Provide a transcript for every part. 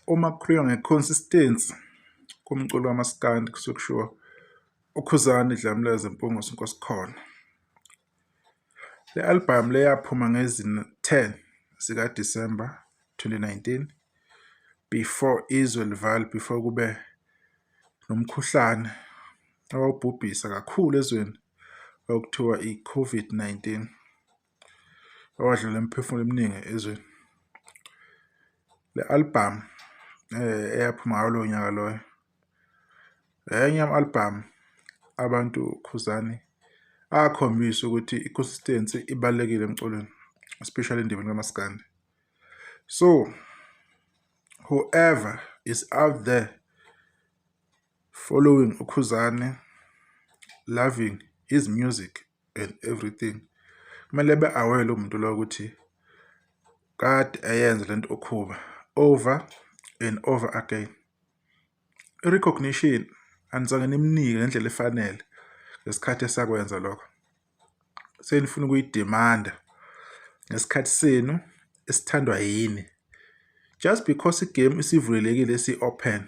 Uma kukhulunywa nge-consistency kumculo kamaskandi, kusuke kushiwo uKhuzani Dlamleze Mpungose Nkosikhona. Le album le yaphuma ngezi-10 zikaDisemba 2019, before izwe livale, before kube nomkhuhlane owawubhubhisa kakhulu ezweni okuthiwa i-COVID-19, owadlula imiphefumulo eminingi ezweni. Le album eyaphuma ngalowo nyaka loyo, enye yama-album abantu Khuzani akhombisa ukuthi i-consistency ibalulekile emculweni, especially endimeni kamaskandi. So whoever is out there following uKhuzani, loving his music and everything, kumele be-aware lo muntu lo ukuthi kade eyenza lento uKhuba over and over again. I-recognition anizange nimnike ngendlela efanele ngesikhathi esakwenza lokho, senifuna ukuyidemanda ngesikhathi senu esithandwa yini, just because i-game isivulelekile, isi-open,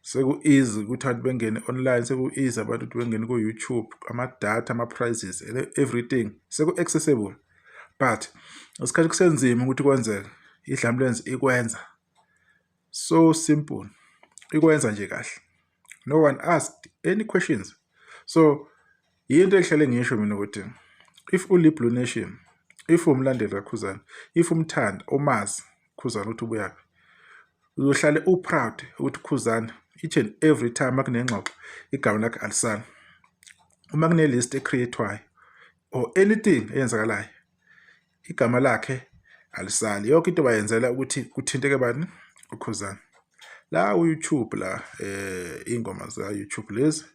seku-easy ukuthi abantu bengene online, seku-easy abantu ukuthi bengene ku-YouTube, ama-data, ama-prices, everything seku-accessible. But ngesikhathi kusenzima ukuthi kwenzeke, iDlamlenze ikwenza so simple, ikwenza nje kahle, no one asked any questions. So yinto engihlale ngisho mina ukuthi if uli-Blue Nation, if umlandeli kaKhuzani, if umthanda, umazi Khuzani ukuthi ubuyaphi, uzohlale u-proud ukuthi Khuzani each and every time makunengxoxo igama lakhe alisali. Uma kune-list e-create-wayo or anything eyenzakalayo, igama lakhe alisali. Yonke into bayenzela ukuthi kuthinteke bani? UKhuzani. La u-YouTube la, ingoma za YouTube lezi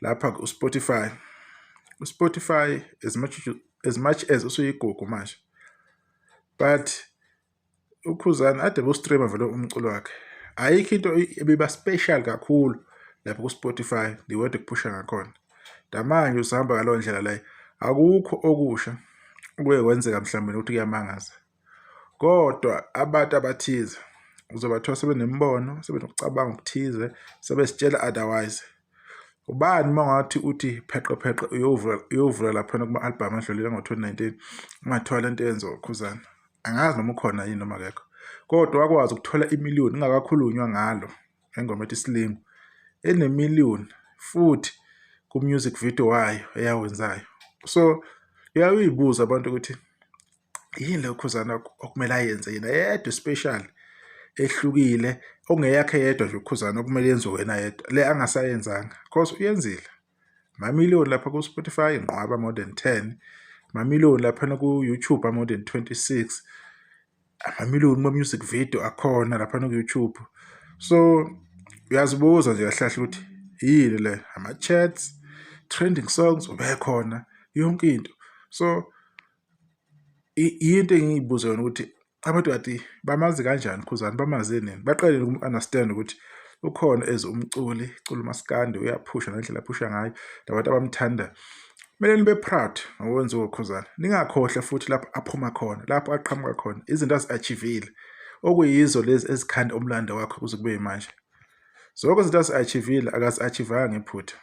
lapha ku-Spotify, uSpotify as much as usuyigugu manje, but uKhuzani ade bo-streama vele umculo wakhe, ayikho into ebiba special kakhulu lapho ku-Spotify the way kuphusha ngakhona. Namanje usahamba ngaleyo ndlela leyo, akukho okusha okuye kwenzeka mhlawumbe ukuthi kuyamangaza, kodwa abantu abathize uzobathola sebenemibono, sebenokucabanga okuthize, sebesitshela otherwise. Ubani uma ngathi uthi pheqe pheqe uyovula laphana kuma-album adlulile ngo-2019, ungathola lento eyenziwa uKhuzani? Angazi noma ukhona yini noma akekho, kodwa wakwazi ukuthola imiliyoni ingakakhulunywa ngalo engoma ethi Slingo, enemiliyoni futhi ku-music video wayo eyawenzayo. So uyayibuza abantu ukuthi yini le uKhuzani okumele ayenze yena yedwa special, ehlukile, okungeyakhe yedwa nje uKhuzani, okumele yenziwe wena yedwa le angasayenzanga, because uyenzile mamiliyoni lapha ku-Spotify nqwaba, more than 10 mamiliyoni laphana ku-YouTube, more than 26 amamiliyoni kuma-music video akhona laphana ku-YouTube. So uyazibuza nje kahle kahle ukuthi yini le, ama-chats, trending songs, ubekhona yonke into. So yinto engiyibuza yona ukuthi abantu kade bamazi kanjani Khuzani, bamazi nini, baqale ukum-understand ukuthi ukhona as umculi, cula umaskandi, uyaphusha ngendlela aphusha ngayo, nabantu abamthandayo. Kumele nibe proud ngokwenziwa uKhuzani, ningakhohlwa futhi lapho aphuma khona, lapho aqhamuka khona, izinto azi-achieve-ile okuyizo lezi ezikhanda umlando wakhe kuze kube manje. Zonke izinto azi-achieve-ile akazi-achieve-anga ngephutha,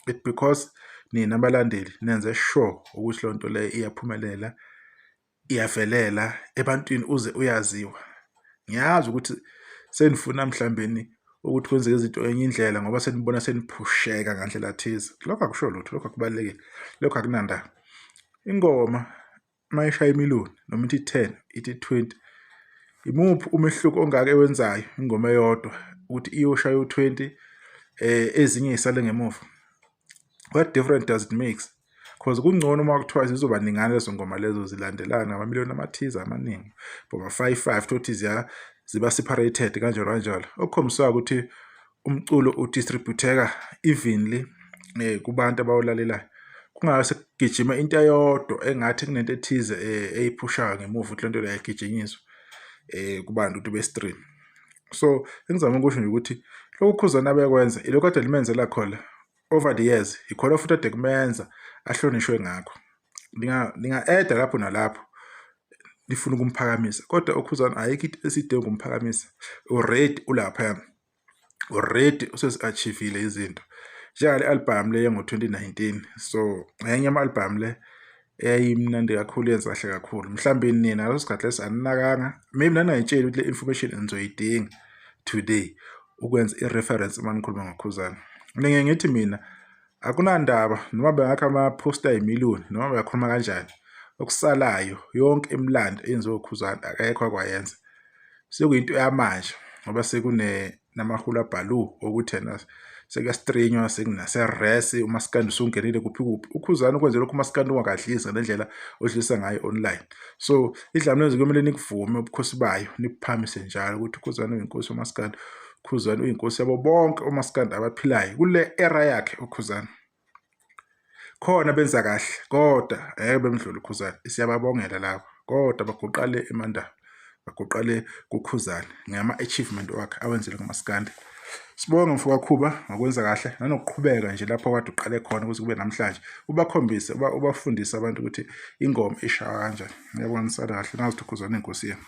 it because nina abalandeli nenze sure ukuthi leyo nto leyo iyaphumelela, iyavelela ebantwini, uze uyaziwa. Ngiyazi ukuthi senifuna mhlawumbeni ukuthi kwenzeke izinto enye indlela ngoba senibona seniphusheka ngandlela thize. Lokho akusho lutho, lokho akubalulekile, lokho akunandaba. Ingoma mayishaya imiliyoni noma ithi 10, ithi 20, imuphi umehluko ongaka ewenzayo ingoma eyodwa ukuthi iyoshaya u-20, ezinye zisale ngemuva? What difference does it makes? Because kungcono uma kuthiwa zizoba ningana lezo ngoma lezo, zilandelana ngamamiliyoni amathize amaningi, boma 5 5, thothi ziya ziba separated kanjalo kanjalo, okukhombisayo ukuthi umculo udistributeka evenly kubantu abawulalelayo, kungase kugijima into eyodwa engathi kunento ethize eyiphushayo ngemuva ukuthi lento leyo ayigijinyiswa kubantu ukuthi be-stream. So engizama ukusho nje ukuthi lokhu Khuzani abekwenza ilokhu kade limenzela khona over the years, ikhona futhi ade kumenza ahlonishwe ngakho. Ninga-add-a lapho nalapho. Nifuna ukumphakamisa, kodwa uKhuzani ayikho into esidinga ukumphakamisa. Already ulaphaya, already usezi-achieve-ile izinto njengale album le yango-2019. So enye ama-album le eyayimnandi kakhulu, yenza kahle kakhulu. Mhlawumbe nina ngaleso sikhathi leso aninakanga, maybe naningayitsheli ukuthi le information nizoyidinga today ukwenza i-reference uma nikhuluma ngoKhuzani. Mina ngithi mina akunandaba noma bengakha ama-poster ayimiliyoni noma bengakhuluma kanjani, okusalayo yonke imilando eyenziwe uKhuzani akekho akwayenza. Sekuyinto yamanje ngoba sekune namahula bhalu okuthi yena sekuya-stream-wa, sekunase-res, umaskandi usungenile kuphi kuphi. UKhuzani ukwenze lokhu umaskandi ungakadlisi ngale ndlela odlisa ngayo online. So iDlamlenze kumele nikuvume ubukhosi bayo, nibuphakamise njalo ukuthi uKhuzani uyinkosi yomaskandi, uKhuzani uyinkosi yabo bonke omaskandi abaphilayo kule era yakhe uKhuzani. Khona benza kahle kodwa angeke bemdlule uKhuzani, siyababongela labo, kodwa baguqa le eMandaba, baguqa le kuKhuzani ngama-achievement wakhe awenzile kumaskandi. Sibonge mfo kaKhuba ngokwenza kahle nanokuqhubeka nje lapho kade uqale khona kuze kube namhlanje, ubakhombise, ubafundise abantu ukuthi ingoma ishaywa kanjani. Ngiyabonga, nisale kahle, nazi ukuthi uKhuzani uyinkosi yenu.